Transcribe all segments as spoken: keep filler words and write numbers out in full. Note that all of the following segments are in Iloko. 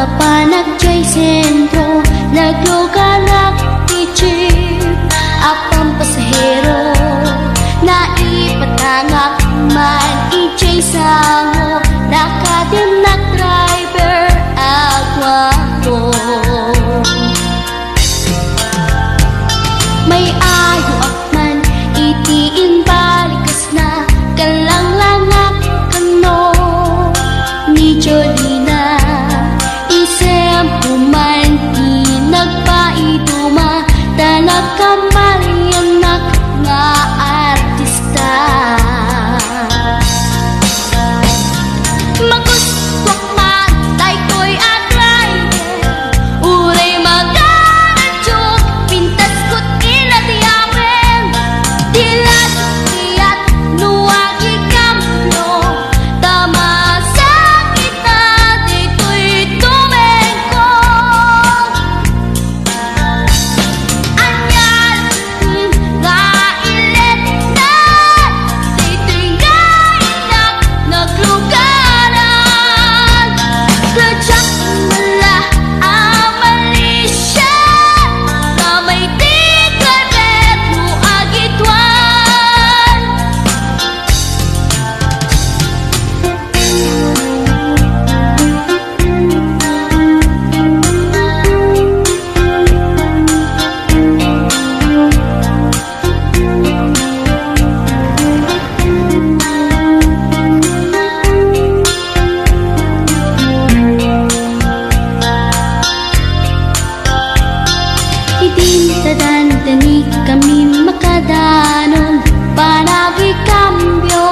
Napanak jay sentro, nagluganak ti jeep a pampasahero. Naipatangak man ijay sango, nakatimnak driver a guapo. May ayoak man iti imbalikas na, kallanglangak kano ni Jolina. Isemko man ti nagpaiduma, ta nakamaliannak nga artista. Magustuak man daytoy a driver, uray magaradyo, pintasko ti ladiamen. Di la ti kayat no agikambio, ta masakit a ditoy tumengko. Ania nga iletna ditoy nga innak naglugaran. Kadiak man la a malisia, ta may di kayat no agituan. Idin ta dandani kami makadanon, panagoy kambio,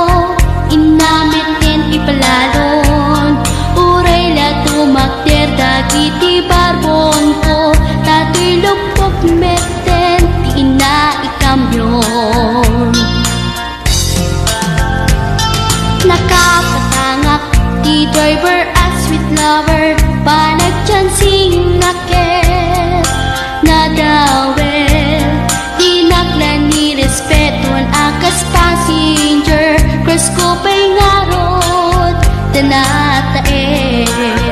inna metten ipalalon. Uray la tumakder dagiti barbonko, ta toy lupok metten ti inna ikambion. Nakapatangak ti driver a sweet lover, panagchancingak ket nadawel. Dinak la nirespetuan a kas passenger, crush ko pay ngarud ta nataeng.